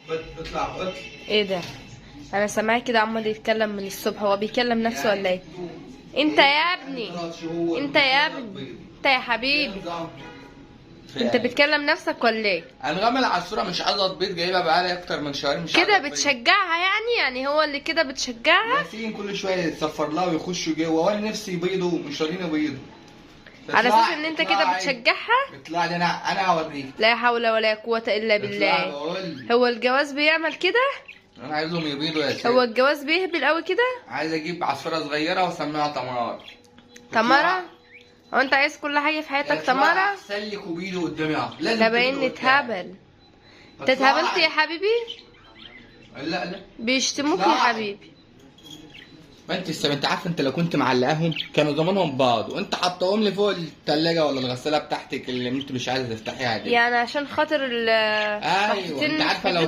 اطلع اطلع. ايه ده؟ انا سامعاه كده عمال يتكلم من الصبح، هو بيكلم نفسه ولا ايه؟ انت يا ابني، انت يا ابني، انت يا حبيبي، انت بتكلم نفسك ولا ايه؟ انغام العصوره مش عايزه تبيض، جايبها بقالي اكتر من شهرين مش كده بتشجعها يعني هو اللي كده بتشجعها؟ ياسين كل شوية يتصفر لها ويخشوا جوه، وانا نفسي يبيضوا مش راضيين يبيضوا. على اساس ان انت كده بتشجعها؟ اطلع لي، انا هوريك. لا حول ولا قوة الا بالله. هو الجواز بيعمل كده؟ انا عايزهم يبيضوا يا سيدي. هو الجواز بيهبل قوي كده؟ عايز اجيب عصفوره صغيرة واسميها تماره. تماره؟ هو انت عايز كل حاجة في حياتك تماره؟ سلك وبيضوا قدامي اهو. لازم ده باين اتهبل. انت اتهبلت يا حبيبي؟ لا لا بيشتموك يا حبيبي. ما انت انت عارفه، انت لو كنت معلقاهم كانوا زمانهم بعض، وانت حطاهم لي فوق الثلاجة ولا الغسالة بتاعتك اللي انت مش عايزه تفتحيها دي. يعني عشان خاطر ال ايوه انت عارفه لو